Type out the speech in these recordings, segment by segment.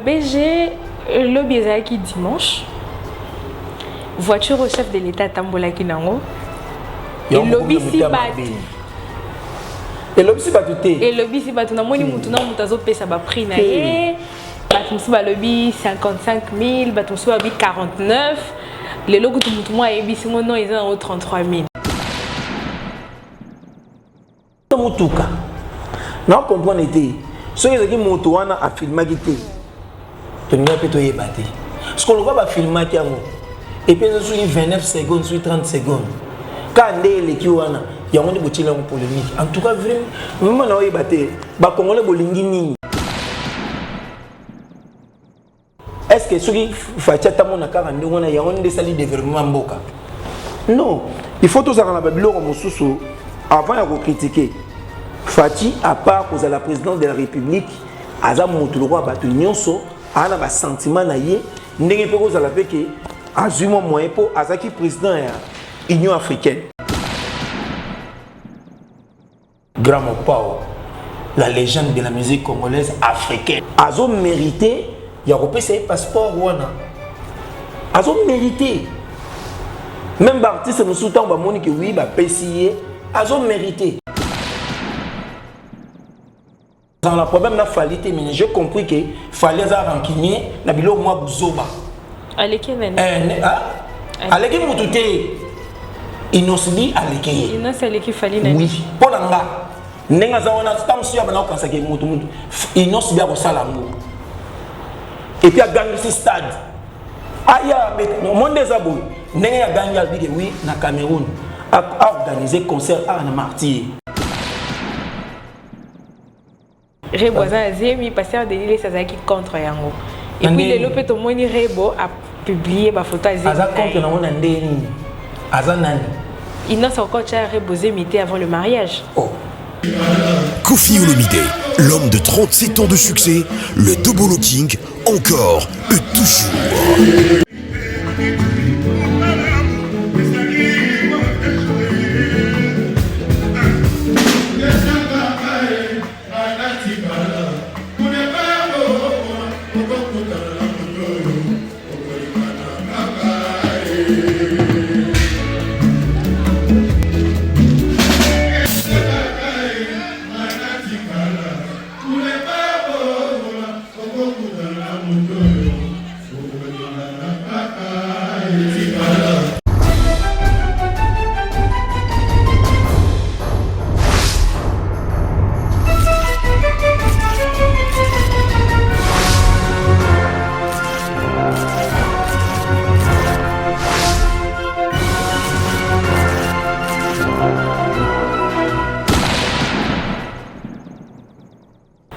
BG, lobi ezalaki dimanche. Voiture au chef de l'État atambolaki nango. Elobisi bato. Elobisi bato te. Elobisi bato namoni mutu na mutu azopesa ba prix na ye. Bato mosusu balobi 55 000, bato mosusu balobi 49. Lelo kutu mutu moko ayebisi ngo non eza nango 33 000. Motuka na comprendre te soki ezalaki moto wana afilmaki te tolinga mpe toyeba te soki lokola bafilmaki yango epuis eza soki 29 seconde soki 30 seconde ka nde eleki wana yango nde botyeli yango polémique. En tout cas vraiment naoyeba te bacongolais bolingi nini. Est ce que soki Fatshi atamona kaka ndenge wana yango nde esali développement mboka? Non, il faut tozalaka na babiloko mosusu avant ya kocritiquer Fatshi. À part kozala président de la République, aza moto lokola bato nyonso, aza na basentiment na ye ndenge mpe kozala mpe ke azwi mwa moyen mpo azalaki président ya Union africaine. Grand Mopao, la légende de la musique congolaise africaine, azo mérité ya kopesa ye passeport wana, azo mérité. Même baartiste mosusu ntango bamoni ke wi bapesi ye, azo mérité. Azala na problème na Fally te, mais j'ai compris que Fally aza rancunier na biloko mwa buzoba. Aleki nani? Eh, aleki mutu te. Innoss'B aleki ye. Innoss aleki Fally nani? Oui, mpo na nga ndenge aza wana, ntango mosusu ya bana kokanisaka mutu mutu Innoss'B akosala yango et puis agangisi stade aya monde eza boye ndenge agangi alobike oui na Cameroun aorganiser concert awa na Martyr. Rebo aza na zemi, pasteur Denis Lessie azalaki contre yango. Et puis lelo mpe tomoni Rebo apublie bafoto ya zemi. Aza contre nango na ndenge nini? Aza nani? Innoss encore tia Rebo zemi te avant le mariage. Oh. Koffi Olomide, l'homme de 37 ans de succès, le Dobolo King, encore et toujours.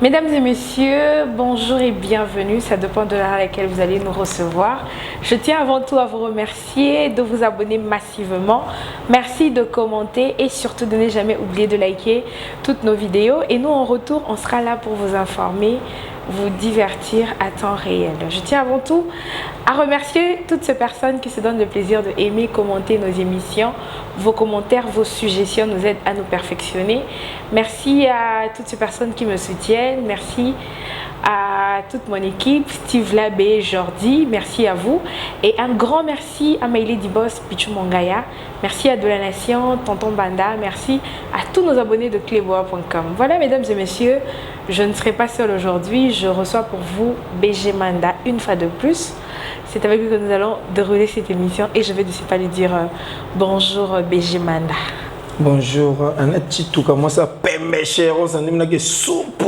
Mesdames et messieurs, bonjour et bienvenue. Ça dépend de l'heure à laquelle vous allez nous recevoir. Je tiens avant tout à vous remercier de vous abonner massivement. Merci de commenter et surtout de ne jamais oublier de liker toutes nos vidéos. Et nous, en retour, on sera là pour vous informer, vous divertir à temps réel. Je tiens avant tout à remercier toutes ces personnes qui se donnent le plaisir de aimer, commenter nos émissions. Vos commentaires, vos suggestions nous aident à nous perfectionner. Merci à toutes ces personnes qui me soutiennent. Merci à toute mon équipe, Steve Labbé, Jordi. Merci à vous. Et un grand merci à Maïlé Dibos, Pichou Mongaya. Merci à De la Nation, Tonton Banda. Merci à tous nos abonnés de cleboa.com. Voilà, mesdames et messieurs, je ne serai pas seule aujourd'hui. Je reçois pour vous BG Manda une fois de plus. C'est avec lui que nous allons dérouler cette émission et je vais de ce pas lui dire bonjour BG Manda. Bonjour, Annette Chituka, moi ça pembe cher, on s'en dit soupe.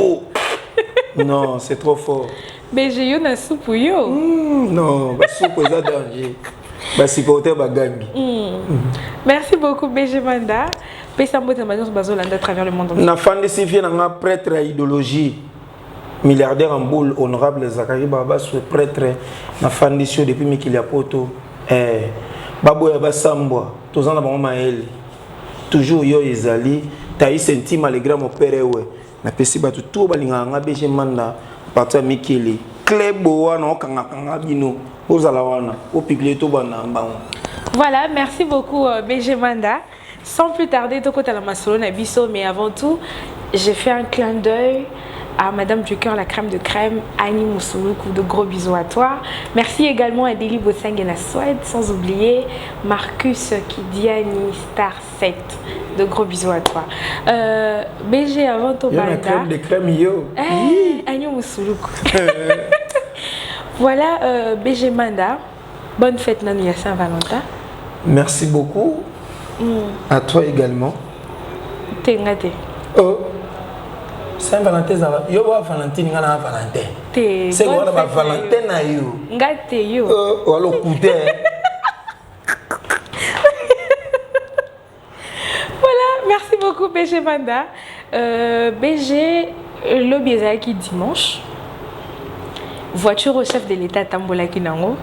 Non, c'est trop fort. BG yo na soupe yo. Non, ba soupe eza danger. Ba supporter ba gangi. Merci beaucoup BG Manda. Pesa mbote na banso bazolanda à travers le monde entier. Na fandisi vie na nga prêtre ya idéologie. Milliardaire en boule, honorable Zachary Babasu, prêtre na fandisi yo depuis mikili ya poto. Eh, baboya basambwa, toza na bango mayele. Toujours yo ezali Thaïs Ntima le grand mon père ewe. Napesi bato tout balingaka nga BG Manda parti ya mikili. Clebo wana okangakanga bino ozala wana opublier to bana bango. Voilà, merci beaucoup BG Manda. Sans plus tarder, tokota la masolo na biso, mais avant tout, j'ai fait un clin d'œil À Madame du Cœur, la crème de crème, Annie Moussouloukou, de gros bisous à toi. Merci également à Deli Bossang et la Suède, sans oublier Marcus Kidiani, Star 7. De gros bisous à toi. BG avant ton la crème de crème yo. Eh, Annie Moussouloukou. Voilà, BG Manda. Bonne fête nanu ya Saint-Valentin. Merci beaucoup. À toi également. Te nga te. Oh. Saint-Valentin ezala yo ba Valentine, nga na Valentin. Te. C'est wana ba Valentin na yo. Nga te, yo. Wala okute. Voilà, merci beaucoup BG Manda. BG, lobi ezalaki dimanche. Voiture au chef de l'État tambolaki nango.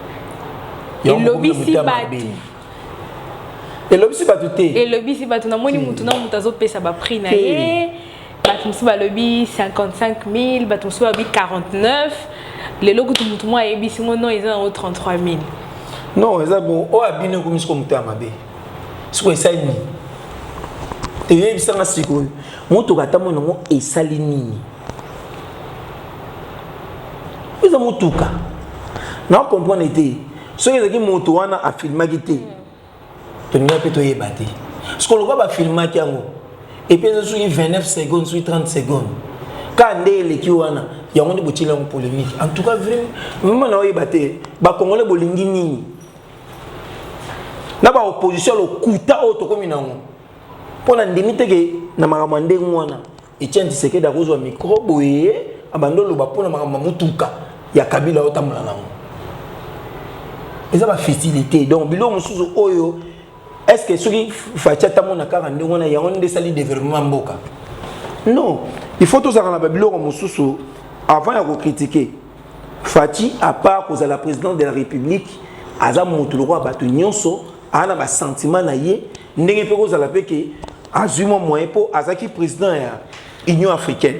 Elobisi bato. Elobisi bato te. Elobisi bato. Namoni mutu na mutu azopesa baprix na ye. Bato mosusu balobi 55 000, bato mosusu balobi 49. Lelo kutu mutu moko ayebisi ngo non, eza nango 33 000. Non, eza bon oyo abino ekomi siko moto ya mabe. Sikoyo esali nini? Eyebisanga sikoyo, motuka ata mona yango esali nini? Eza motuka na comprendre te. Soki ezalaki moto wana afilmaki te, tolingai mpe toyeba te. Siko lokwa bafilmaki yango, et puis eza soki 29 secondes, soki 30 secondes ka nde eleki wana, yango nde botieli yango polémique. En tout cas, vraiment na oyeba te Bacongolais bolingi nini na baopposition ya lokuta oyo tokomi nango. Mpo na ndimi teke na makambo ya ndenge wana, Etienne Tshisekedi akozwa micro boye, abandi oloba mpona makambo ya motuka ya Kabila otambola nango, eza bafutilité. Donc biloko mosusu oyo, est ce que soki Fatshi atamona kaka ndenge wana, yango nde esali développement ya mboka? Non, il faut tozalaka na babiloko mosusu avant ya kocritiquer. Fatshi, à part kozala président de la République, aza moto lokola bato nyonso, aa na basentiment na ye. Ndenge mpe kozala mpe ke azwi mwa moyen mpo azalaki président ya Union africaine,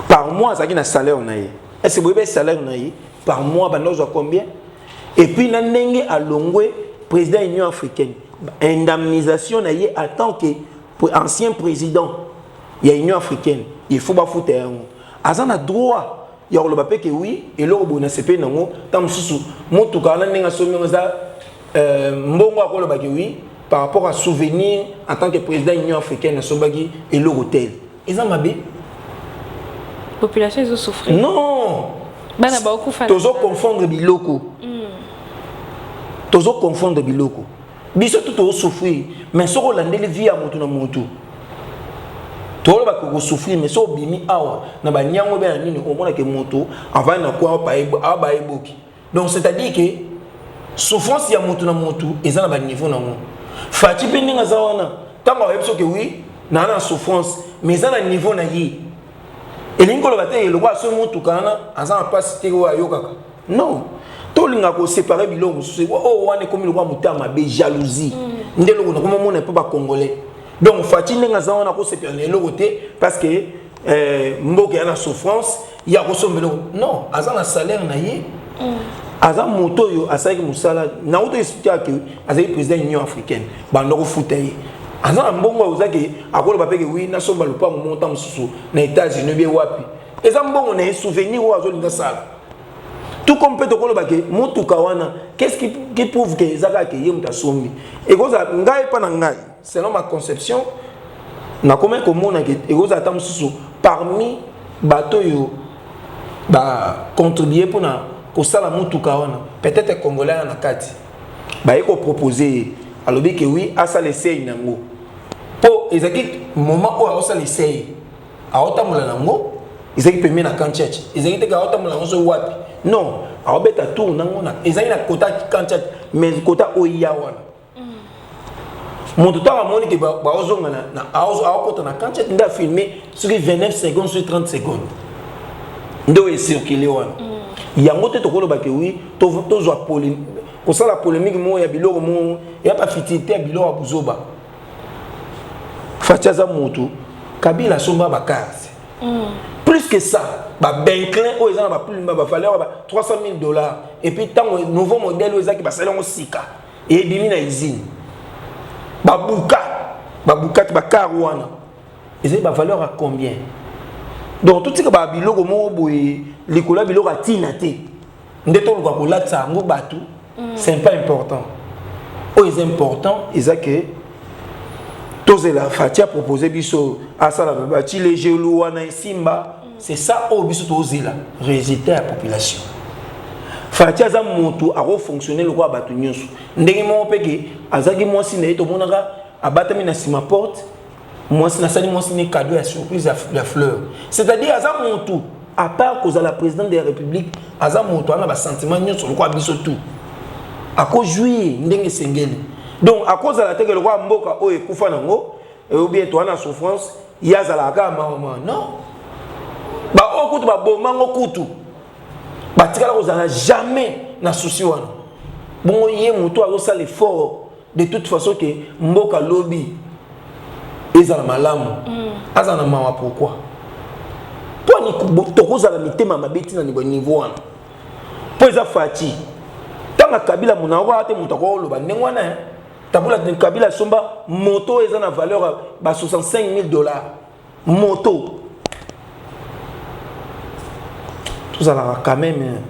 par mois azalaki na salaire na ye. Est ce que boyebi salaire na ye par mois banda ozwa combien? Et puis na ndenge alongwe président Union africaine, indemnisation na ye en tant que ancien président ya Union africaine, il faut bafuta yango. Aza na droit ya koloba mpe ke oui, eloko boye nasepeli nango. Ntango mosusu motuka wana, ndenge asombi yango, eza mbongo akolobaki oui, par rapport à souvenir en tant que président Union africaine asombaki eloko tel. Eza mabe? Population ezosouffrir. Non. Bana baokufa. Tozoconfondre biloko, tozoconfondre biloko. Biso to tozosouffrir, mais soki olandeli vie ya motu na motu, tolobaka kosouffrir, mais soki obimi awa na banyango be na nini, omonake moto avandi na kwa awa bayeboki. Donc c'est à dire que souffrance ya motu na motu eza na baniveau nango. Fatshi mpe ndenge aza wana, ntango ayebi soki oui, naa na souffrance, mais eza na niveau na ye. Elingi koloba te eloko asomi motuka wana aza na mpasi te oyo ayokaka. Non, tolinga koséparer biloko mosusu oyo wana ekomi lokola motema mabe, jalousie nde eloko nakomomona mpe Bacongolais. Donc Fatshi ndenge aza wana, akosepela na eloko te parce que mboka ya na souffrance ya kosomba eloko. Non, aza na salaire na ye, aza moto oyo asalaki mosala. Nauto expliquer ke azali président Union africaine, banda kofuta ye, aza na mbongo oyo ozaki akoloba mpe ke oui, nasomba lopango moko ta mosusu na États-Unis bie wapi. Eza mbongo na ye, souvenir oyo azolinga sala. Tout comme mpe tokoloba ke motuka wana, qu'est-ce qui prouve ke eza kaka ke ye moto asombi? Ekozala ngai, epa na ngai, selon ma conception, nakomi komona ke ekozala ata mosusu parmi bato oyo bacontribue mpona kosala motuka wana, peut-être Congolais wana na kati baye kopropose ye, alobi ke oui, asala essai nango. Mpo ezalaki moment oyo aosala essai, aotambola nango, ezalaki pembeni na Camp Tshatshi. Ezalaki te aotambola nango so wapi, non, aobeta tour nango ezalaki na kota Camp Tshatshi, mais kota oyo ya wana, moto ntango amoni ke baozonga, aokota na Camp Tshatshi, nde afilme soki 29 secondes, soki 30 secondes nde oyo ecircule wana. Yango te tokoloba ke oui, tozwa kosala polémique moko ya biloko moko ya bafutilité, ya biloko ya buzoba. Fatshi aza motu. Kabila asomba bacars plus que ça, baBentley oyo eza na baplus bavaleur ba 300 000 $. Et puis ntango nouveau modèle oyo ezaki, basali yango sika, ebimi na usine, babuka babuka te. Bacar wana ezali bavaleur ya combien? Donc totika babiloko moko boye likolo ya biloko ya ntina te nde toluka kolatisa yango bato. C'est pas important. Oyo eza important eza ke tozela Fatshi apropose biso, asala batshilejelu wana esimba. C'est ça oyo biso tozela, résultat ya population. Fatshi aza motu akofonctionne lokola bato nyonso. Ndenge moko mpe ke azalaki mwasi na ye, tomonaka abatami na nsima porte, mwasi nasali mwasi ne cadeau ya surprise ya fleur. C'est-à-dire aza motu, à part kozala président de la République, aza moto aza na basentiment nyonso lokola biso tout, akojouir ndenge esengeli. Donc akozala teke lokola mboka oyo ekufa nango ou bien toza na souffrance, ye azalaka kaka mama. Non, baoyo kutu babomango kutu batikala kozala jamais na souci wana. Bongo ye moto azosala effort de toute façon ke mboka lobi ezala malamu, azala na mawa. Pourquoi? Mpo tokozala mitema mabe ntina niveau wana? Mpo eza Fatshi. Ntango Kabila monako te, moto akoloba ndenge wana tabula. Kabila asomba moto oyo eza na valeur ba 65 000 $. Moto tozalaka quand même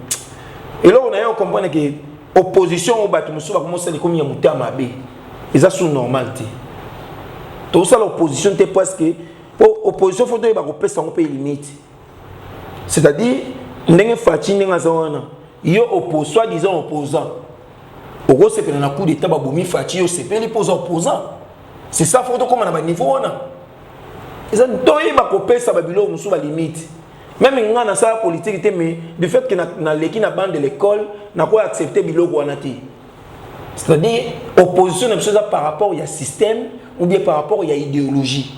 eloko na ye. Ocomprendre ke opposition oyo bato mosusu bakomosala ekomi ya motema mabe, eza su normal te. Tozosala opposition te parce que po opposition, faut toyeba kopesa yango mpe limite. C'est-à-dire ndenge Fatshi, ndenge aza wana, yo soi disant opposant, okosepela na coup d'état, babomi Fatshi, yo osepeli mpo oza opposant. C'est ça, faut tokóma na baniveau wana. Eza toyeba kopesa babiloko mosusu balimite. Même nga nasala politique te, mais du fait que naleki na bande de l'école, nakoki accepter biloko wana te. C'est-à-dire opposition na biso eza par rapport ya système ou bien par rapport ya idéologie.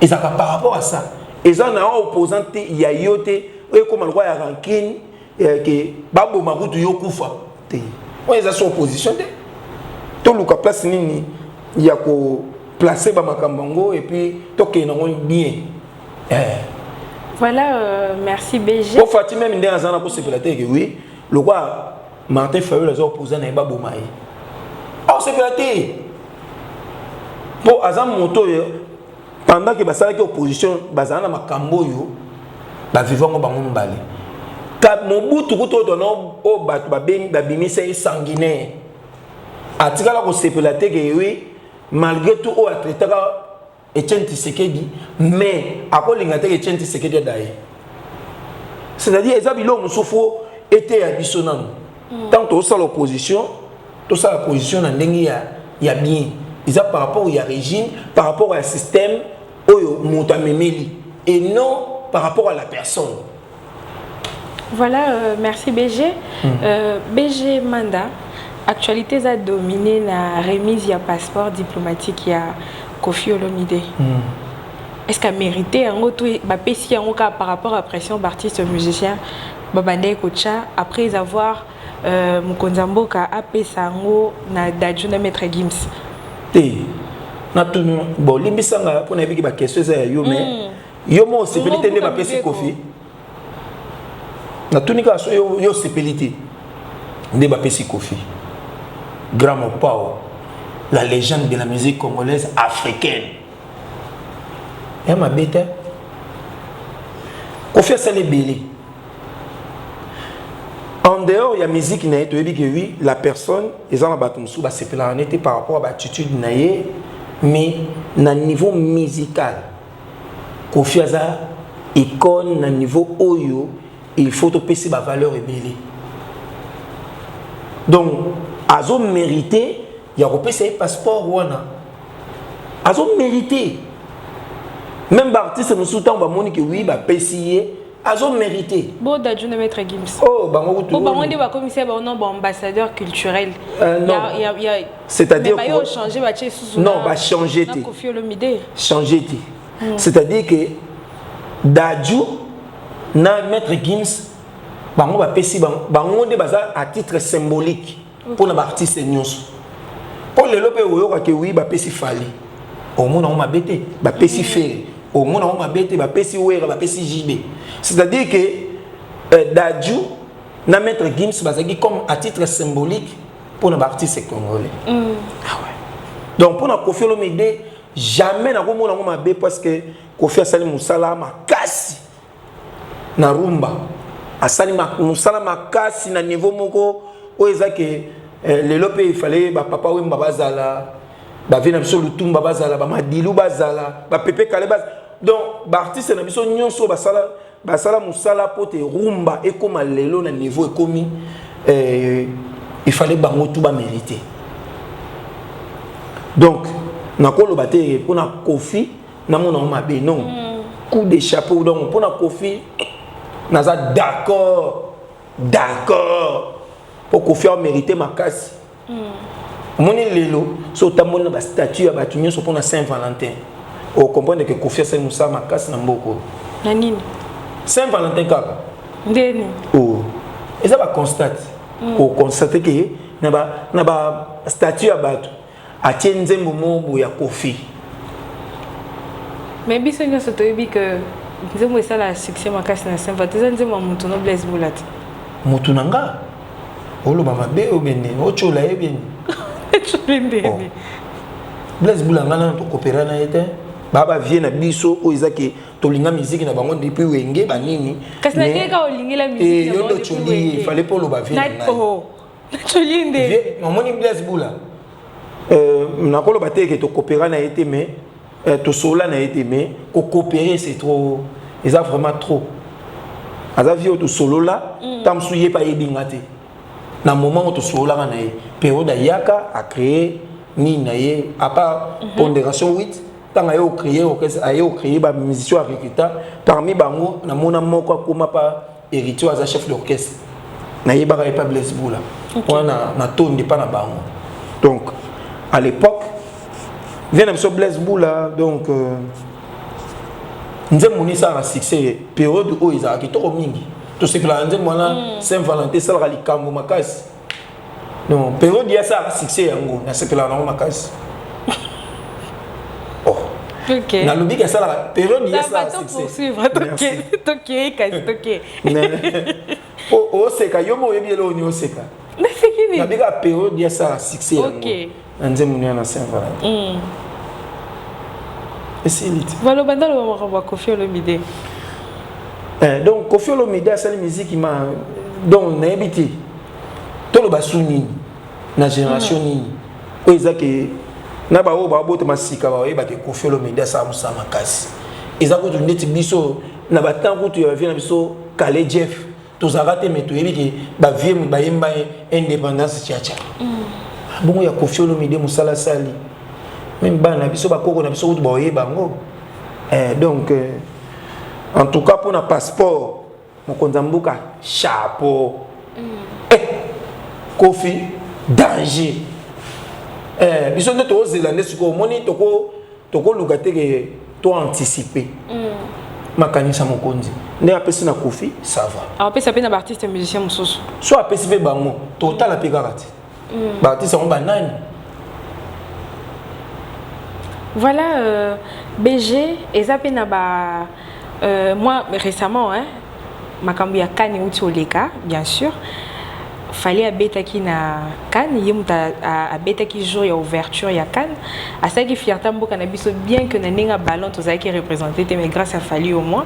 Ezalaka par rapport à ça. Eza na opposant te ya yo te oyo ekóma lokola ya rancune ke baboma kutu yo kufa te. Oyo eza so opposition te. Toluka place nini ya koplace bamakambo yango et puis tokende yango bien. Voilà, merci BG. Po Fatshi même ndenge aza na kosepela te ke oui, lokwa Martin Fayulu aza opposant na ye, baboma ye, aosepela te, mpo aza moto oyo pendant ke basalaki opposition, bazala na makambo oyo bavivango bango mibale. Mobutu kutu oyo tona oyo bato babimisa ye sanguinaire, atikala kosepela te ke oui, malgré tout oyo atraitaka Etienne Tshisekedi, mais akolinga te ke Etienne Tshisekedi ada ye. C'est-à-dire eza biloko mosusu faut eteya biso nano. Tant tozosala opposition, tosala opposition na ndenge ya bien. Eza par rapport ya régime, par rapport ya système oyo moto amemeli et non par rapport à la personne. Voilà, merci BG. BG Manda, actualité a dominé la remise ya passeport diplomatique ya Koffi Olomide. Est-ce qu'il a mérité yango to bapesi yango kaka par rapport à pression d'artiste musicien babandaki kotia après avoir mokonzi ya mboka apesa yango na Dadju na Maître Gims? Te, natunu bon, limbisanga mpo nayebiki baquestion eza ya yo, mais yo mo osepeli te nde bapesi Koffi. Natuni kaka so yo osepeli te nde bapesi Koffi, grand mopao, la légende de la musique congolaise, africaine. Ya mabe te, Koffi asali ebele en dehors ya musique na ye. Toyebi ke oui, la personne eza na bato mosusu basepelaka ne te par rapport à baattitude na ye, mais na niveau musical, Koffi aza icône na niveau oyo il faut topesi bavaleur ebele. Donc azomérite ya kopesa ye passeport wana, azomérite. Même baartiste mosusu, ntango bamoni ke oui, bapesi ye, azomérite. Bo Dadju na Maître Gims? Oh, bango kutu. Bo bango nde bakomisa bango non baambassadeur culturel. Non. C'est-à-dire mais bayo changer, batie susu. Non, bachanger te. Koffi Olomide. Changer te. C'est-à-dire que Dadju na Maître Gims, bango bapesi bango nde baza à titre symbolique mpona baartiste nyonso. Mpo lelo mpe oyokaki oui, bapesi Fally, omona yango mabe te. Bapesi Ferre, omona yango mabe te. Bapesi Wera, bapesi JB. C'est-à-dire que Dadju na Maître Gims bazalaki comme à titre symbolique mpona baartiste congolais. Ah ouais. Donc mpona Koffi Olomide, jamais nakomona yango mabe, parce que Koffi asali mosala makasi. Na rumba asali mosala makasi na niveau moko oyo eza ke lelo mpe ifale bapapa Wemba bazala, bavieux na biso Lutumba bazala, bamadilu bazala, bapepe Kale bazala. Donc baartiste na biso nyonso basala mosala mpo te rumba ekóma lelo na niveau ekómi, ifale bango tu bamérite. Donc nakoloba te mpona Kofi namona ngo mabe, non. Coup de chapeau. Donc mpona Kofi naza d'accord mpo Kofi amérite makasi. Omoni lelo so otamboli na bastatut ya bato nyonso mpona Saint Valentin, ocomprendre ke Kofi asali mosala makasi na mboka oyo. Na nini? Saint Valentin kaka. Ndeni? Oh. Eza baconstate, oconstate ke na bastatut ya bato atie nzembo moko boye ya Kofi. Mais biso nyonso toyebi ke nzembo esala succès makasi na Saint Valentin eza nzembo ya motu no Blaise Bula te. Motu na nga oloba mabe oyo bene otyola ye bene. Ecoli ndeni? Blaise Bula, nga nano tokopera na ye te. Baa bavieux na biso oyo eza ke tolinga miziki na bango depuis Wenge banini. Kasi na ndenge kaka olingela miziki na yo bango nde depuis otyoli ye. Wenge. Fallait mpo oloba vieux na ngai. Oh, nacoli nde? Namoni Blaise Bula, nakoloba te ke tokopera na ye te, mais tosolola na ye te. Mais kokopere, c'est trop, eza vraiment trop. Aza vieux oyo tosolola ntango mosusu ye mpe ayebi nga te. Na moment oyo tosololaka na ye, période ayaka acréer nini na ye, à part pondération 8, ntango aye ocréer orchestre, aye ocréer bamusicien arecruta, parmi bango namona moko akóma pa Héritier, aza chef d'orchestre, nayebaka ye pa Blaise Bula wana na tondi mpa na bango. Donc à l'époque, vieux na biso Blaise Bula, donc nzembo nini esalaka succès période oyo ezalaka kitoko mingi, tosepelaka nzembo wana. Saint Valentin esalaka likambo makasi. Non, période ye asalaka succès yango, nasepelaka nango makasi. Oh. Ok. Nalobi ke asalaka période ye Ça va asalaka to succès. poursuivre, toke toke, kasi toke. Oseka yo mo, oyebi eloko nini oseka? Naseki nini? Nabi kaka période ye asalaka succès yango na nzembo nini na Saint Valentin esili te. Baloba nde aloba makambo ya Kofi Olomide. Donc Kofi Olomide asali miziki ma, donc nayebi te toloba su nini na génération nini oyo eza ke na baoyo babotama sika bayeba ke Kofi Olomide asala mosala makasi. Eza kutu ndeti biso na batemps kutu ya bavieux na biso Kale, Jeff, tozalaka te, me toyebi ke bavieux bayemba ye indépendance tiatia. Bongo ya Kofi Olomide, mosala asali, même bana na biso, bakoko na biso kutu baoyeba yango. Donc en tout cas mpona passeport, mokonzi ya mboka, chapeau. Kofi danger. Biso nde tozela nde sikoyo omoni tokoluka te ke toanticipe makanisa mokonzi nde apesi na Kofi, ça va. Apesa mpe na baartiste musicien mosusu. So apesi mpe bango, totala mpe kaka te baartiste yango banani. Voilà, BG eza mpe na ba moi récemment, hein, makambo ya CAN euti oleka. Bien sûr, Fally abetaki na CAN, ye moto abetaki jour ya ouverture ya CAN, asalaki fierté mboka na biso. Bien que na ndenge ya ballon tozalaki représenté te, mais grâce à Fally au moins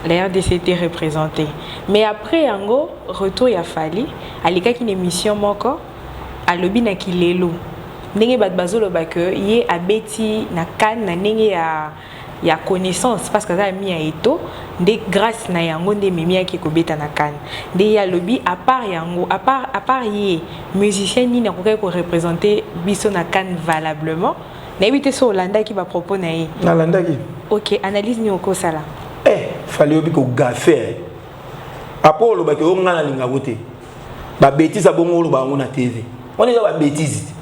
la RDC était représentée. Mais après yango, retour ya Fally, alekaki na émission moko, alobi na kilelo ndenge bato bazoloba ke ye abeti na CAN na ndenge ya connaissance, parce que aza ami ya Eto, nde grâce na yango nde ememi yaki kobeta na CAN. Nde ye alobi, à part yango, à part ye, musicien nini akokaki koreprésente biso na CAN valablement? Nayebi te so olandaki bapropos na ye. Nalandaki. Ok, analyse nini okosala? Fally oyebi kogafe apo olobaki oyo ngai nalingako te. Babêtises abongo oloba yango na TV wana eza babêtises te.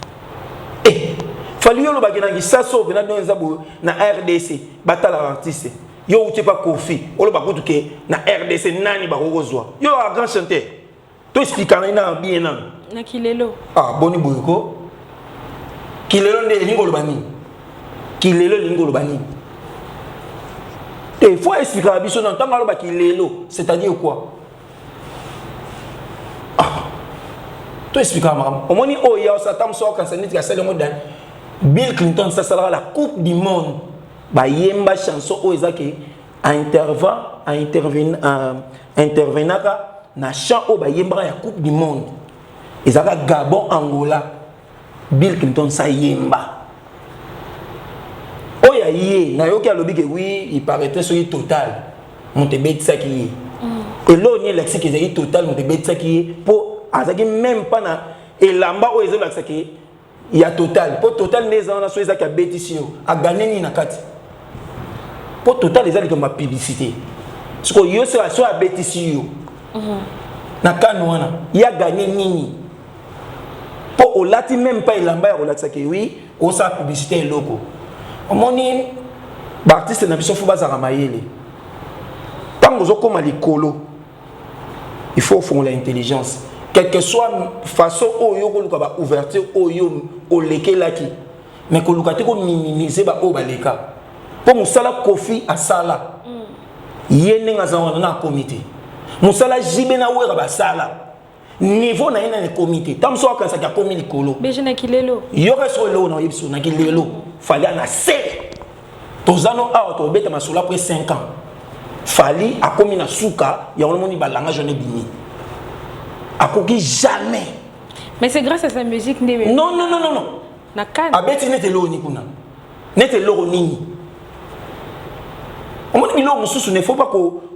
Fally, yo olobaki na kisasa oyo mpena don eza boye na RDC batalaka artiste. Yo uti pa Kofi, oloba kutu ke na RDC nani bakoki kozwa yo a grand chanteur? To expliquaka na bien nano. Na kilelo. Ah, boni boye ko kilelo nde elingi koloba nini? Kilelo elingi koloba nini te? Faut expliquaka biso na ntango aloba kilelo, c'est-à-dire quoi? Ah, to expliquaka makambo omoni oyo ya osala ta mosu akanisa neti asali yango. Dan Bill Clinton sasalaka la Coupe du monde, bayemba chanson oyo eza ke Intervenaka na chant oyo bayembaka ya Coupe du monde, ezalaka Gabon, Angola. Bill Clinton sa yemba oyo aye, nayoki alobi ke oui, il paraîtrait soki Total moto ebetisaki ye. Eloko nini elakisaki ezalaki Total moto ebetisaki ye? Mpo azalaki même mpa na elamba oyo ezolakisaki ya Total. Mpo Total nde eza wana, so ezalaki abetisi yo, agane nini na kati? Mpo Total eza likambo ya publicité. Sikoyo yo so abetisi yo na kano wana, ye aganye nini? Mpo olati même pas elamba ya kolakisaki oui, osala publicité. Eloko omoni, baartiste na biso fo bazalaka mayele. Ntango ozokóma likolo, il faut ofongola intelligence. Quelle que soit façon oyo koluka baouverture oyo olekelaki, mais koluka te kominimize baoyo baleka. Mpo mosala Kofi asala, ye ndenge aza wana na akomi te. Mosala JB na Wera basala, niveau na ye nani ekomi te. Ntango mosusu akanisaki akomi likolo. BG na kilelo. Yoka soko eloko na oyebi so naki lelo Fally ana se toza no awa, tobeta masolo après 5 ans. Fally akomi na suka yango, nomoni balangage wana ebimi, akoki jamais. Mais c'est grâce à sa musique nde. Non, non, non, non, non. Na kan. Abeti neti eloko ni kuna, neti eloko nini? Omoni, biloko mosusu ne faut pas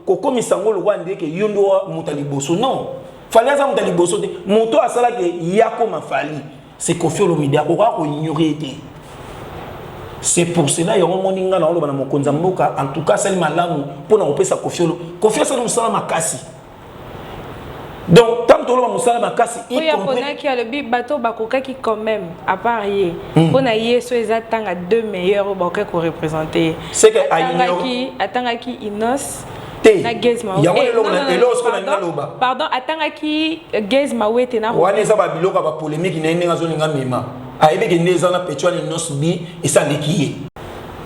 kokomisa yango lokwa ndeke yo nde moto ya liboso. Non, Fally aza moto ya liboso te. Moto asalaki ya koma Fally, c'est Kofi Olomide. Akoka koignore te. C'est pour cela yango omoni nga na oloba na mokonzi ya mboka, en tout cas asali malamu mpona kopesa Kofi Olo. Kofi asali mosala makasi. Donc ntango toloba mosala makasi, oyo aponaki, alobi bato bakokaki quand même à part ye, mpona ye so eza ntanga deux meilleurs oyo bakokaki koreprésente ye. C'est que Atangaki Innoss. Te. Na Gaz. Yango eloko sikoyo nalingi naloba. Pardon, atangaki Gaz Mawete na Wana eza babiloko ya bapolémique na ye, ndenge azolinga mema. Ayebiki nde eza na petit wana Innoss'B, esaleki ye.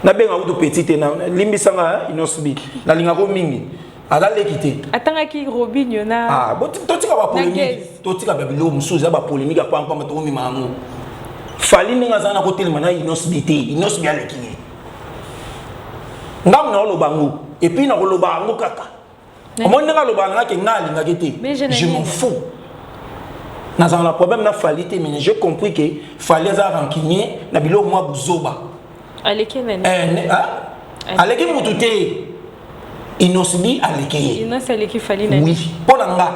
Nabenga kutu petit te, limbisanga Innoss'B, nalingako mingi, aza leki te. Atangaki Robinio na Ah, totika bapolémique, totika babiloko mosusu eza bapolémique ya pampamba. Tokomema yango. Fally ndenge aza na kotelema na Innoss'B te. Innoss'B aleki ye. Ngambo na oloba yango, et puis nakoloba yango kaka. Omoni ndenge alobaka nanga ke nga alingaki te, je m'en fous. Nazala na problème na Fally te, mais j'ai compris que Fally aza rancunier na biloko mwa buzoba. Aleki nani? Aleki mutu te. Innoss'B aleki ye. Innoss aleki Fally na Oui, mpo na nga,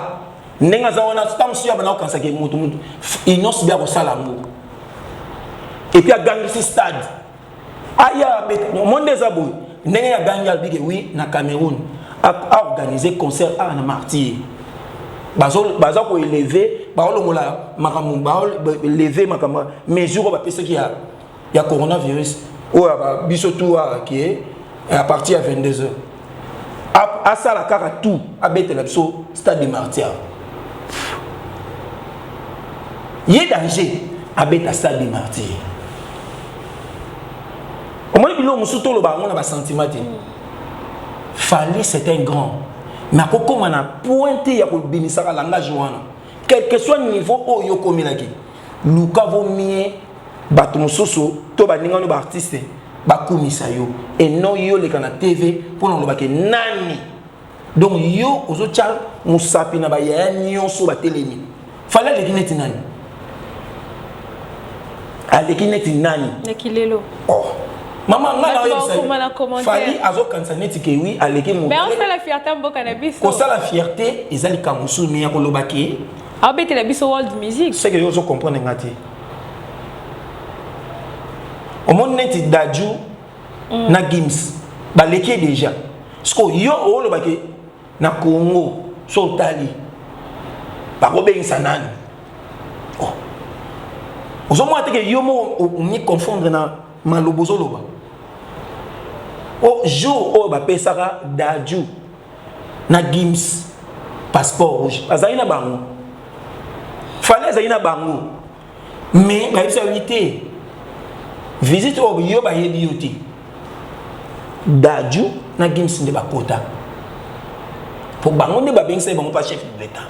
ndenge aza wana, ntango mosusu ya bana kokanisaki mutu mutu, Innoss'B akosala yango. Et puis agangisi stade aya abeta. Monde eza boye, ndenge agangi, alobi ke oui, na Cameroun aorganiser concert awa na Martyr. Baza koélever, baolongola makambo, baoleve makambo, mesure oyo bapesaki ya coronavirus oyo biso tu awa ke à partir ya 22 heures. Asala kaka tout, abetela biso stade de Martyr. Ye danger, abeta stade de Martyr. Omoni, biloko mosusu toloba yango na basentiment te. Fally, c'est un grand, mais akokóma na point te ya kobimisaka langage wana. Quel que soit niveau oyo okomelaki, luka vomie bato mosusu to baningano baartiste bakumisa yo eno yo oleka na TV mpona olobaki nani. Donc yo ozotya mosapi na bayaya nyonso batelemi. Fally aleki neti nani? Aleki neti nani? Naki lelo. Oh. Mama, nga na Fally azokanisa neti ke oui, aleki. Moto fierté mboka na biso. Kosala fierté eza likambo mosusu, mais ya koloba ke Aobetela biso world music. C'est que yo ozocomprendre nga te. Omoni neti Dadju na Gims baleki ye déjà. Siko yo olobaki na Congo, so otali bakobengisa nani? Oh. Ozomona te ke yo moko omiconfondre na maloba ozoloba. O jour oyo bapesaka Dadju na Gims passeport rouge, azali na bango, Fally azali na bango, mais bayebisa yo te visite oyo yo bayebi yo te. Dadju na Gims nde bakota, po bango nde babengisaki bango pa chef de l'État.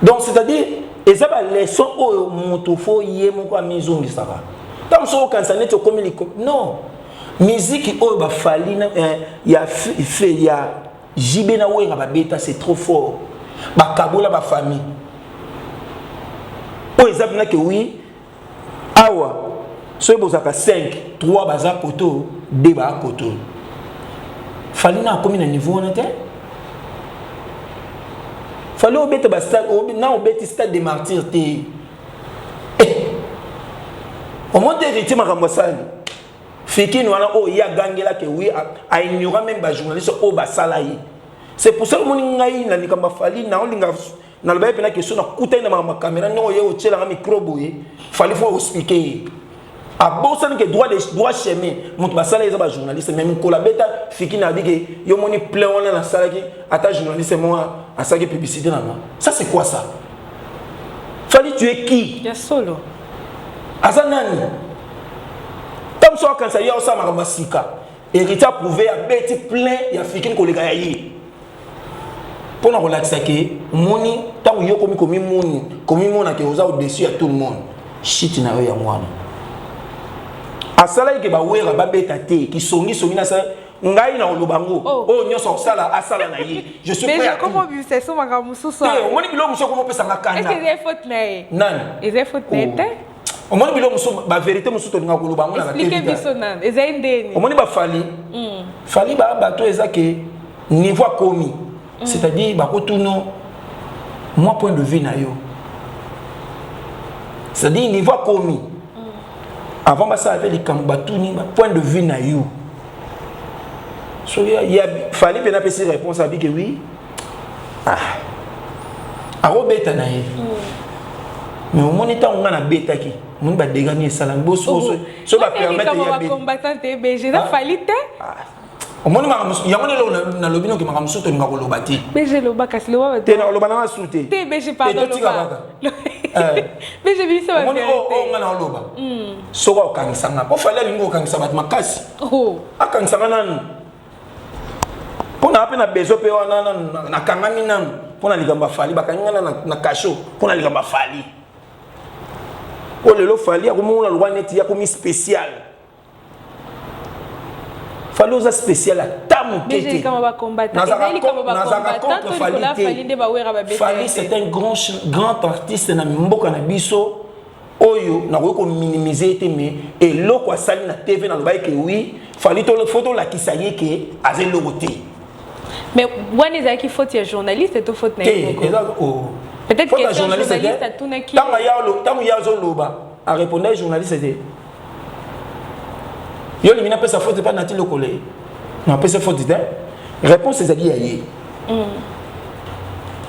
Donc c'est-à-dire eza baleçon oyo moto fo ye moko amizongisaka. Ntango soki okanisa neti okomi liko, non. Miziki oyo bafali ya fe ya JB na Wera babeta, c'est trop fort. Bakabola bafamille oyo eza mpena ke oui, awa soki bozalaka 5, 3 baza koto, 2 baa koto. Fally na akomi na niveau wana te. Fally obeta bastade na obeti Stade de Martyr te. Omoni te Héritier, makambo asali fikini wana oyo ye agangelaki, oui, aignora même bajournaliste oyo basala ye. C'est pour ça omoni ngai na likambo a Fally, naolinga naloba ye mpena question. Nakutani na makambo ya caméra, ndenge oye otielanga micro boye. Fally, faut expliquer ye. Abosani ke droit chemin, moto basala eza bajournaliste. Mais mokolo abeta fikini, abi ke yo moni plein wana nasalaki, ata journaliste moko asalaki publicité na nga. Ça, c'est quoi ça? Fally, tu es qui? Ya solo. Aza nani? Ntango mosu akanisa ye osala makambo ya sika. Héritier approuvé, abeti plein ya fikini koleka ya ye mpona kolakisa ke omoni ntango yo komi komimoni, komimona ke oza au-dessus ya tout le monde. Shit na yo yango wana asalaki ke bawera babeta te. Kisongisongi nasala ngai na koloba yango. Oyo nyonso akosala, asala na ye, je suis prêt à tout. Comment obimisa makambo mosusu? Te, omoni biloko mosusu okomopesanga kanda. Eza faute na ye? Nani? Eza faute na ye te. Omoni biloko mosusu, bavérité mosusu tolingaka koloba yango na Explique biso nani, ezali ndeni? Omoni bafally, Fally baa bato eza ke niveau akomi, c'est-à-dire bakotuna moi point de vue na yo, c'est-à-dire niveau akomi, avant basala mpe likambo, batuni point de vue na yo. Soki Fally mpe napesi réponse, abi ke oui, ah, akobeta na ye. Mais omoni ntango ngai nabetaki, omoni badégâts nini esalami. So bapermettre ya Fally te. Omoni makambo yango nde eloko nalobi noki, makambo mosusu tolinga koloba te. BG, loba kasi, loba. Te, nakoloba nanga su te. Te, BG, pardon. Totika kaka. BG, biso. Omoni oyo nga na oloba, soki okangisa nga, mpo Fally alingi kokangisa bato makasi, akangisa nga nanu mpo na mpe na besoin mpe wana nanu nakangami nanu mpo na likambo a Fally. Bakangi nga na kasho mpo na likambo a Fally. Oyo lelo Fally akomona lokwa neti akomi spécial. Fally oza spécial ata moke te. Nazalaka contre Fally te. Fally, c'est un grand, grand artiste na mboka na biso oyo nakoki kominimize ye te. Mais eloko asali na TV, nalobaki ke oui, Fally, faut tolakisa ye ke aza eloko te. Mais wana ezalaki faute ya journaliste to faute na ye? Te, eza peut-être que journaliste atunaki. Ntango ye azoloba, arépondaki journaliste te. Yo olingi napesa faute epa nati lokolo ye? Napesa faute te, réponse ezali ya ye.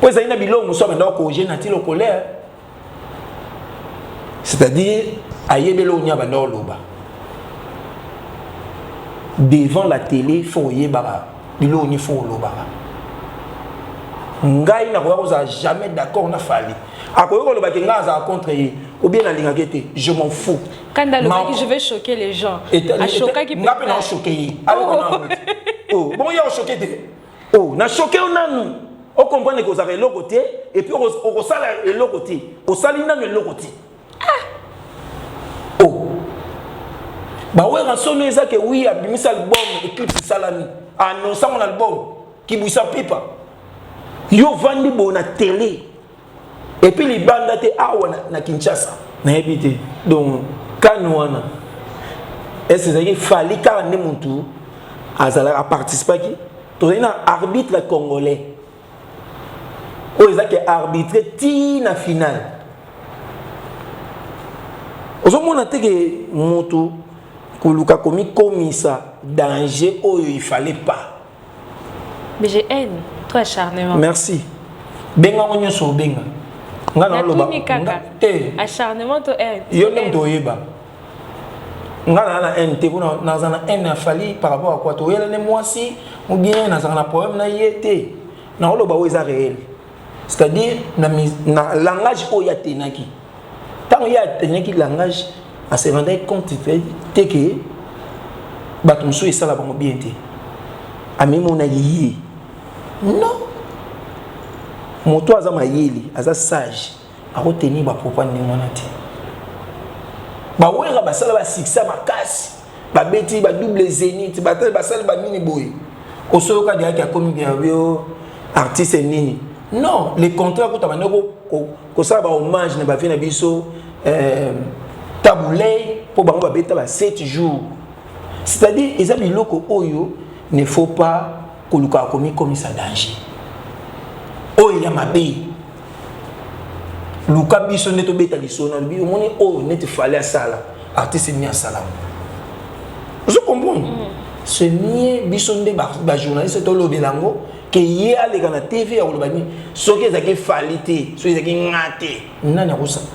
Po ezali na biloko mosusu abanda kocorriger nati lokole, c'est-à-dire ayebi eloko nini abanda koloba devant la télé. Faut oyebaka biloko nini faut olobaka. Ngai nakoka kozala jamais d'accord na Fally. Akoki kolobaki ngai azala contre ye ou bien nalingaki te, je m'en fous. Quand alobaki "je vais choquer les gens", achokaki. Nga mpe naochoquer ye. Oh, bongo ye ochoquer te? Oh, na choquer yo nanu, ocomprendre ke ozalaka eloko te, et puis okosala eloko te, osali nanu eloko te. Oh, bawera sono eza ke oui, abimisi album, eclipse esalami, annonce yango na album kibwisa pipa. Yo vandi boye na télé et puis libanda te, awa na Kinshasa, nayebi te. Donc kani wana ese ezalaki Fally kaka nde motu azalaka aparticipaki? Tozali na arbitre congolais oyo ezaki arbitre ti na finale. Ozomona te ke motu koluka komikomisa danger oyo il fallait pas. Mais j'ai haine to acharnement. Merci, bengango nyonso obenga nga na oloba te. Acharnement to haine? Yo nde moto oyeba. Nga na na haine te. Mpona naza na haine ya Fally par rapport à quoi? Toyela nde mwasi ou bien nazalaka na problème na ye te. Naoloba oyo eza réel, c'est-à-dire na langage oyo atenaki. Ntango ye atenaki langage, ase rendaki compte te ke bato mosusu esala bango bien te. Amimonaki ye non, moto aza mayele, aza sage, akotenir bapropos ndenge wana te. Bawera basala basuccès makasi. Babeti ba double zénith, basali banini boye, osoyoka deyaki akomi bio artiste nini. Non, le contraire, kuta bande kosala bahommage na bavieux na biso Tabu Ley, mpo bango babeta ba 7 jours. C'est-à-dire eza biloko oyo ne faut pas kolukaka komikomisa danger oyo ya mabe. Luka biso nde tobeta lisolo. Nalobi, omoni oyo neti Fally asala, artiste nini asala? Ozo comprendre? C'est mieux biso nde bajournaliste tolobela yango ke ye aleka na TV ya koloba nini. Soki ezalaki Fally te, soki ezalaki nga te, nani akosala?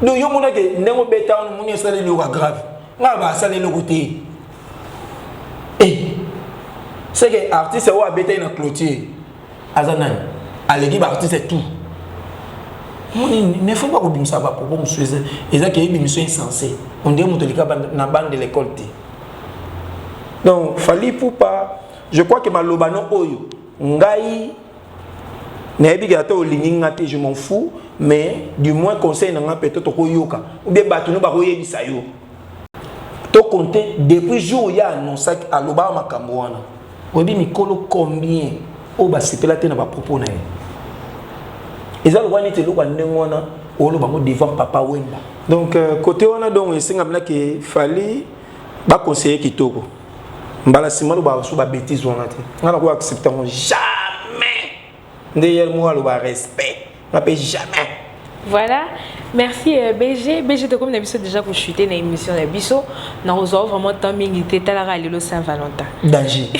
Donc yo monake ndenge obeta wana, omoni esala eloko ya grave, nga basala eloko te. C'est que artiste oyo abetaki na clôture aza nani? Aleki baartiste tout. Moni, ne faut pas kobimisa bapropos mosusu eza ke ebimiso insensé, on dirait moto elika na bande de l'école te. Donc Fally Ipupa, je crois que maloba no oyo ngai nayebi ke ata olingi nga te, je m'en fous, mais du moins conseil na nga, peut-être okoyoka ou bien bato no bakoyebisa yo. Tocompte depuis jour ya annonçaki, alobaka makambo wana, oyebi mikolo combien oyo basepela te na bapropos na ye? Eza lokwa neti eloko ya ndenge wana oloba ngo devant Papa Wemba. Donc côté wana, donc esengami ke Fally baconseiller kitoko. Mbala nsima alobaka so babêtise wana te. Nga nakoki accepte yango jamais. Nde ye moko aloba respect, nga mpe jamais. Voilà, merci BG. BG, comme na biso déjà kochuter na émission na biso, na kozwa vraiment temps mingi te. Talaka lelo Saint-Valentin. Danger.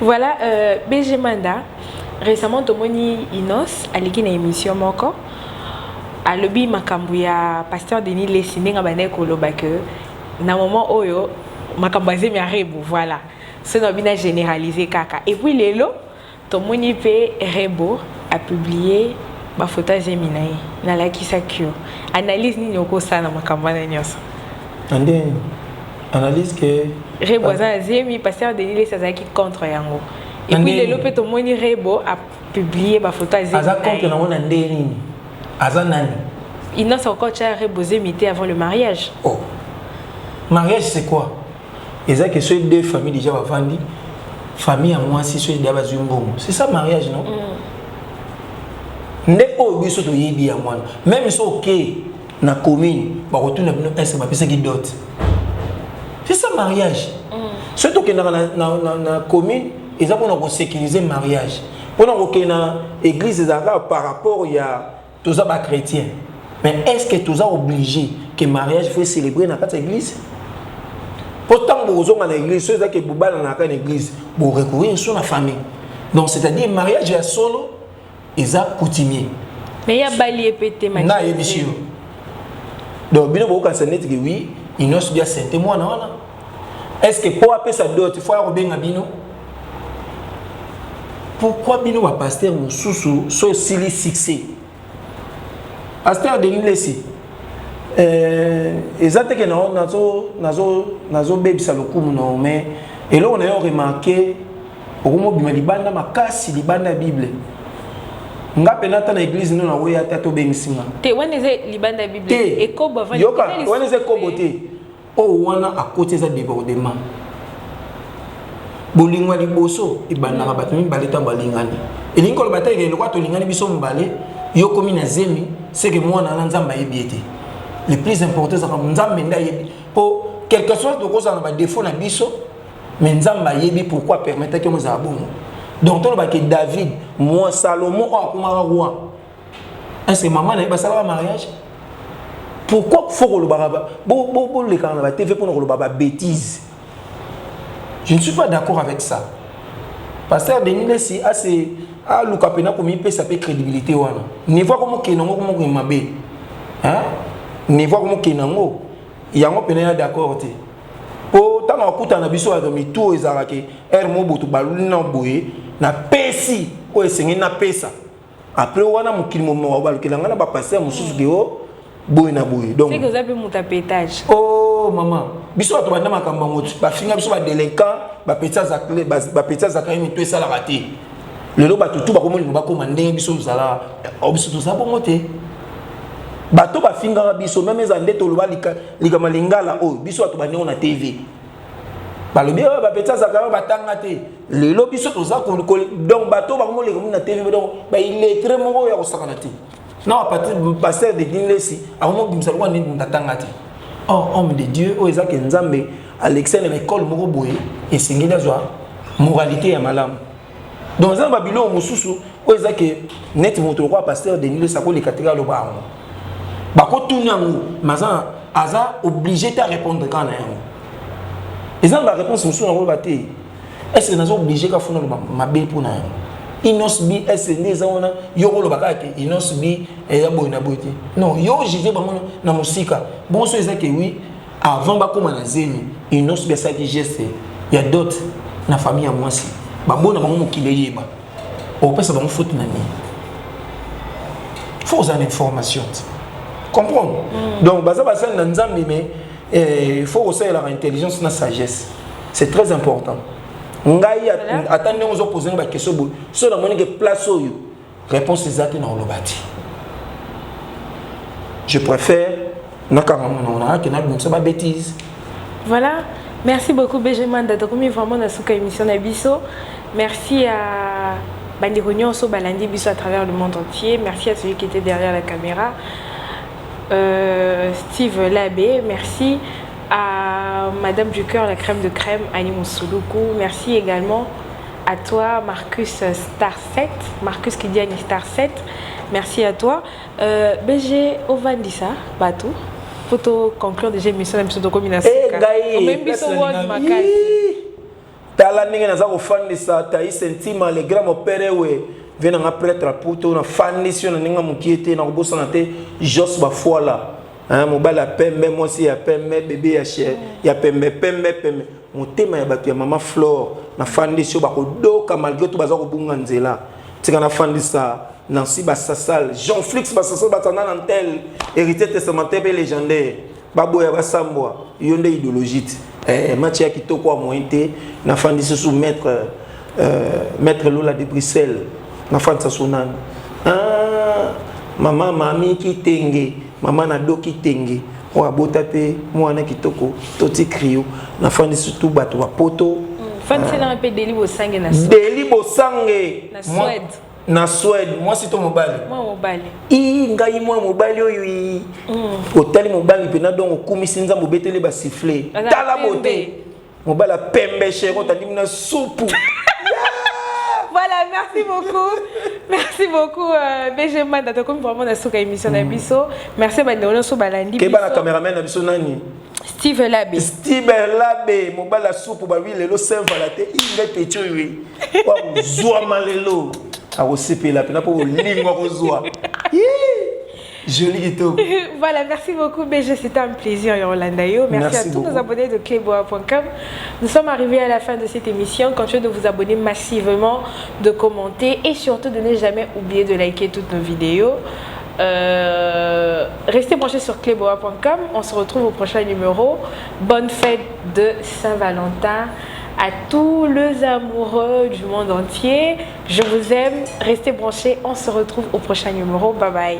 Voilà, BG Manda, récemment tomoni Inos aleki na émission moko, alobi makambo ya pasteur Denis Lessie, ndenge abandaki koloba ke na moment oyo makambo azemi ya Rebo. Voilà, so na bina généraliser kaka. Et puis lelo tomoni mpe Rebo apublie bafoto azemi na ye, nalakisaki yo. Analyse nini okosala na makambo wana nyonso? Na ndenge analyse ke Rebo aza na zemi, pasteur Denis Lessie azalaki contre yango. Et puis lelo mpe tomoni Rebo apublie bafoto azemi. Aza contre nango na ndenge nini? Aza nani? Inos encore tia Rebo zemi te avant le mariage. Oh, mariage, c'est quoi? Eza ke soki deux familles déjà bavandi, famille ya mwasi soki deya bazwi mbongo, c'est ça mariage, non? Nde oyo biso toyebi ya mwana, même so oke na commune, bakotuna bino ese bapesaki dot, c'est ça mariage. Soki tokendaka na commune, eza mpona kosécuriser mariage. Mpona kokende na église, ezalaka par rapport ya toza bachrétien. Mais est ce que toza obligé que mariage faut célébrer na kati ya église? Mpo ntango bokozonga na église, so ezaki bobalanaka na église, borecourir so na famille. Donc c'est à dire mariage ya solo eza coutumier. Mais ya bali ye mpe te. Nayebisi yo, donc bino bokokanisa neti ke oui, Inos bi asente mwana wana. Est ce que mpo apesa dot, fo ya kobenga bino? Pourquoi bino bapasteur mosusu, so osili succès, pasteur Denis Lessie, eza teke nazobebisa lokumu na yo, mais eloko na yo remarke, okomobima libanda makasi, libanda ya Bible. Nga mpena ata na église ndo nakoya te, ata obengisi nga. Te, wana eza libanda ya Bible. Te. Ekobo avant. Yoka, wana eza ekobo te. Oyo wana akoti, eza débordement. Bolingo ya liboso ebandaka bato mibale ntango balingani. Elingi koloba te lokola tolingani biso mibale, yo komi na zemi, seke mwana wana Nzambe ayebi ye te. Le plus important ezaka Nzambe nde ayebi, po quelque soit tokozala na badéfaut na biso, mais Nzambe ayebi pourquoi permettaki yango ezala bongo. Donc tolobaki David, moi Salomon oyo akomaka roi, est ce que mama na ye basalaka mariage? Pourquoi faut kolobaka, bolekaka na batv mpona koloba babêtise? Je ne suis pas d'accord avec ça. Pasteur Denis Lessie ase aluka mpena komipesa mpe crédibilité wana. Niveau akomokende yango, komokende mabe, niveau akomokende yango, yango mpena ya d'accord te. Mpo ntango akutana na biso bato mitu oyo ezalaka ke ere mo boto baluli na boye, napesi oyo esengeli napesa. Après wana mokili momoko balukela ngai na bapasteur mosusu ke o boye na boye. Donc oza mpe moto ya pétage. Oh mama, biso bato banda makambo yango ti bafinga biso badélinquant, bapeti Zakari, mito esalaka te. Lelo bato tu bakomolingo bakóma ndenge biso tozala. Biso toza bongo te. Bato bafingaka biso, même eza nde toloba likambo lingala oyo biso bato bandenge na TV, balobi oyo bapeti azalaka batanga te. Lelo biso toza, donc bato bakomoleka na TV, donc baillettré moko oyo ya kosakana te. Na pasteur de Dinlesi akomobimisa lokwa nini, moto atanga te. Or homme de Dieu oyo ezaki Nzambe alexia na ekole moko boye, esengeli azwa moralité ya malamu. Donc eza na babiloko mosusu oyo eza ke neti moto lokola pasteur Denis Lesi akoleka te, aloba yango, bakotuna yango, mais aza obligé te arépondre kaka na yango. Eza na baréponse mosusu nakoloba te. Est ce que naza obligé ka funa loba mabe mpona yango? Innoss'B est nde eza wana, yo koloba kaka ke Innoss'B eza boye na boye te. Non, yo juge bango na mosika. Bongo so eza ke oui, avant bakóma na zemi, Innoss'B asalaki geste ya dot na famille ya mwasi, babona bango, mokili eyeba, okopesa bango faute na nini? Faut ozala na information te, comprendre. Donc baza basali na Nzambe, mais il faut kosalelaka intelligence na sagesse, c'est très important. Ngai ata ndenge ozopose nga baquestion boye, so namoni ke place oyo réponse eza te na koloba te, je préfère nakanga monoko nayake nabimisa babêtise. Voilà, merci beaucoup BG Manda. Tokomi vraiment na suka émission na biso. Merci à bandeko nyonso balandi biso à travers le monde entier. Merci à celui qui était derrière la caméra, Steve Labé. Merci à Madame du Cœur, la crème de crème, Annie Moussouloukou. Merci également à toi, Marcus Star 7, Marcus Kidiani Star 7. Merci à toi. BG, ovandisa bato, faut conclure déjà émission na biso, tokomi na suka. Tala ndenge naza kofandisa Taïs Ntima, le grand mopere we vie nanga, prêtre aputo, nafandisi yo na ndenge mokie te, nakobosana te. Jos Bafoila, mobali ya pembe, mwasi ya pembe, bebe ya cher ya pembe, pembe pembe, motema ya bato ya mama Flore, nafandisi yo, bakodoka malgré tout baza kobunga nzela. Tika nafandisa Nancy Basasal, Jean Flix Basasal, batanda na ntel, héritier testamentaire mpe légendaire, baboya basambwa, yo nde idéologie te. Match ya kitoko ya moyen te. Nafandisi su maître Lola de Bruxelles, nafandisa so nani, ah, mama mami Kitenge, mama na do Kitenge oyo abota mpe mwana kitoko, toti crio. Nafandisi tu bato bapoto. Fandisela mpe Deli Bosange na Deli Bosange. Na Swede. Na Swede, mwasi to mobali? Mwa mobali. I ngai mwa mobali oyo i otali mobali mpena, donc okumisi Nzambe, obeteli basifflet. Tala bote, mobali apembe, chéri, otandimi na supu. Voilà, merci beaucoup. Merci beaucoup, BG Manda. Tokomi vraiment na suka émission na biso. Merci bandeko nyonso balandi. Keba na cameraman na biso nani? Steve Labe. Steve Labe, mobali ya supu, bawi lelo Saint Valentin, ingai peti oyo wakozwama lelo, akosepela mpena mpo bolingo akozwa joli kitoko. Voilà, merci beaucoup BG, c'était un plaisir Yolanda yo. Merci, merci à tous nos abonnés de cleboa.com. Nous sommes arrivés à la fin de cette émission. Continuez de vous abonner massivement, de commenter et surtout de ne jamais oublier de liker toutes nos vidéos. Restez branchés sur cleboa.com. On se retrouve au prochain numéro. Bonne fête de Saint-Valentin à tous les amoureux du monde entier. Je vous aime. Restez branchés. On se retrouve au prochain numéro. Bye bye.